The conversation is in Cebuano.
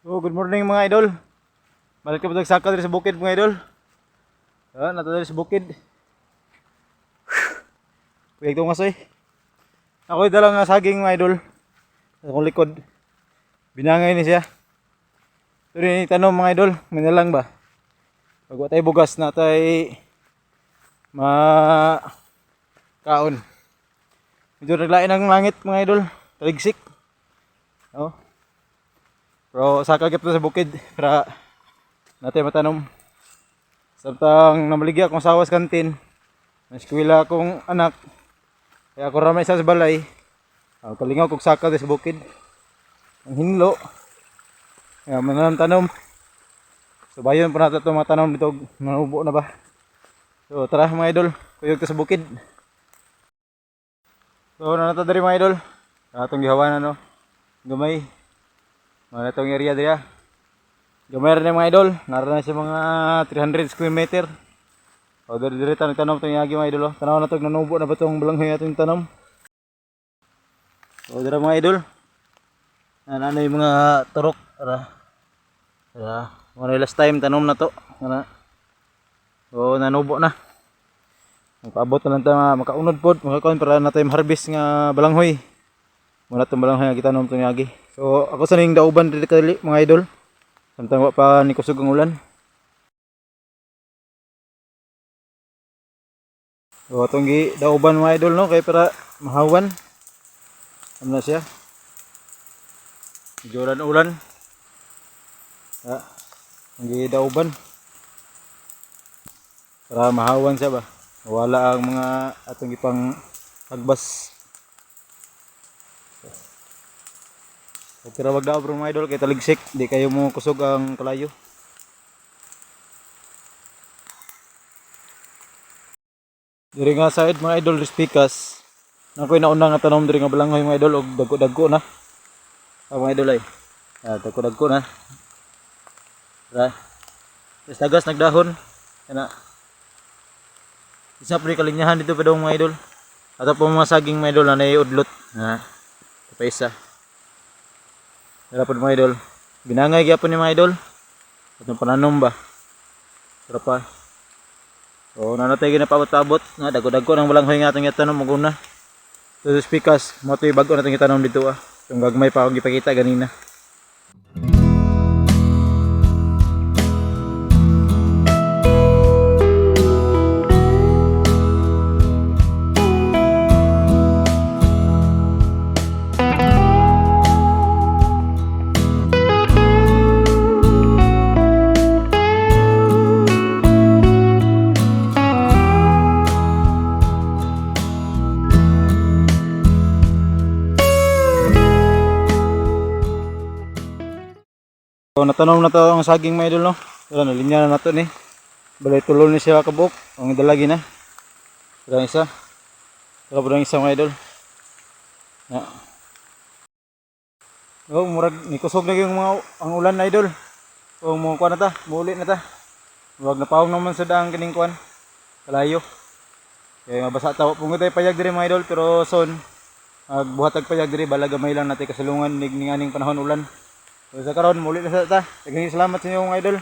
So, good morning, mga idol. Balik ka ba saka diri sa bukid, mga idol? Ah, nato diri sa bukid. Puyag itong asoy. Ako dala nga saging, mga idol. Sa akong likod. Binangay ni siya. Ito rin tanom, mga idol. May nalang ba? Pag wa tayo bugas na tay ma kaon. Medyo naglain ang langit, mga idol. Taligsik. Oh. Pero saka gyud sa bukid para natin matanom. Samtang namaligya akong sawas kantin. May eskwela akong anak. Kaya ako ramay sa balay. Ah, kalingaw kog saka sa bukid. Ang hinlo. Kaya man tanom. So bayon pa nato itong mga tanom dito. Nanubo na ba? So tara, mga idol, kuyog ta sa bukid. So na nato diri, mga idol. Atong gihawanan, no. Gamay. Mga itong area diri. Gamay rin mga idol. Nara na siya mga 300 square meter. O diri diri tanom tanom itong yagi, mga idol. Oh. Tanaw na to, nanubo na ba itong balanghoy atong tanom. So diri, mga idol. Ano na yung mga turok. Ara. Ara. Mga last time tanom na to. Ana. So nanubo na. Magpaabot na lang tayo nga makaunod pod, makakuan para na tayo harvest nga balanghoy. Muna itong balanghoy nga gitanom itong yagi. So ako sa ning dauban diri kadali, mga idol. Samtang wa pa ni kusog ang ulan. So atong gi dauban, mga idol, no, kay para mahawan. Ano na siya? Medyo ulan-ulan. Ah, ang gi dauban. Para mahawan siya ba. Wala ang mga atong ipang hagbas. Okay ra wag daw bro, mga idol, kay taligsik, di kayo mo kusog ang kalayo. Diri nga side, mga idol, rispikas. Nakoy nauna nga tanom diri nga balanghoy, mga idol, og dagko-dagko na. Ah, mga idol ay. Ah, dagko-dagko na. Ra. Tapos tagas nagdahon. Kana. Isa pre kalinyahan dito pa daw, mga idol. Ato po mga saging, mga idol, na udlot. Na. Pa isa. Dara pod, mga idol. Binangay gyapon ni, mga idol. Atong pananom ba. Tara pa. So nanatay ginapaabot-abot nga dagko-dagko nang balanghoy nga atong itanom ug una. So speakers, mo to'y bago natong itanom dito ah. Yung gagmay pa akong gipakita ganina. So natanom na to ang saging, mga idol, no. Wala na linya na nato ni. Balay tulo ni siya kabuok. Ang dalagi na. Wala ang isa. Wala po ang isa, mga idol. Na. Oh, murag ni kusog na yung mga ang ulan na, idol. O mo kuan na ta, muuli na ta. Murag napawong naman sa daang kining kuan. Kalayo. Kaya mabasa ta po tayo payag diri, mga idol, pero son magbuhat og payag diri bala gamay lang natin kasulungan nig ning aning panahon ulan. So sa karon muli na sa ta. Daghang salamat sa inyo, mga idol.